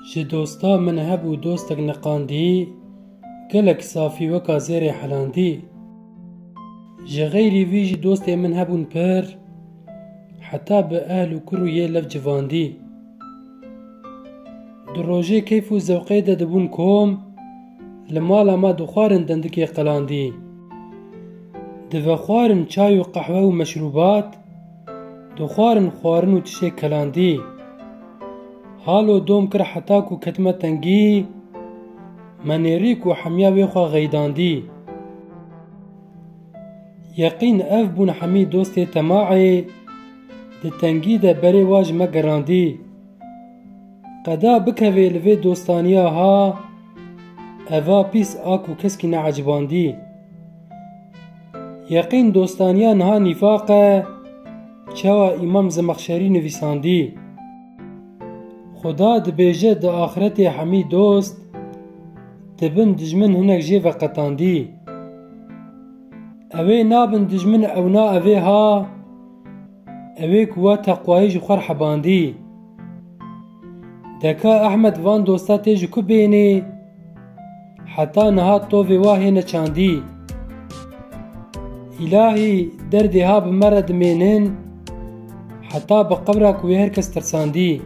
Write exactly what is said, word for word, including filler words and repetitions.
Ji dosta min hebû dostek niqandî, gelek safî weka zêrê helandî. Ji xeyrî vî jî dostê min hebûn pir, heta bi ehl û kur û yê lev civandî. Di rojê keyf û zewqê de dibûn kom, li mala me dixwarin dendikê qelandî. Divexwarin çay û qehwe û meşrûbat, dixwarin xwarin û tişê kelandî. Halo dom kir heta ku ketime tengî, me nêrîk û hemiya wê xwe xeydandî. Yeqîn ev bûn hemî dostê temaê, di tengî de berê wa ji me gerandî. Qeda bikevê li vê dostaniya ha, eva pîs a ku keskî neecibandî. Yeqîn dostaniya niha nîfaq e, çawa Îmam Zemexşerî nivîsandî. Xuda dibêje di axretê hemî dost, dibin dijmin hinek jê veqetandî. Ewê nabin dijmin ewna evê ha, ewê ku wa teqwayî ji xwe hebandî. Deka Ehmed van dosta tê ji ku bênê, heta niha tovê wa hê neçandî. Îlahî derdê ha bi me re dimênin, heta bi qebra ku wê her kes tirsandî.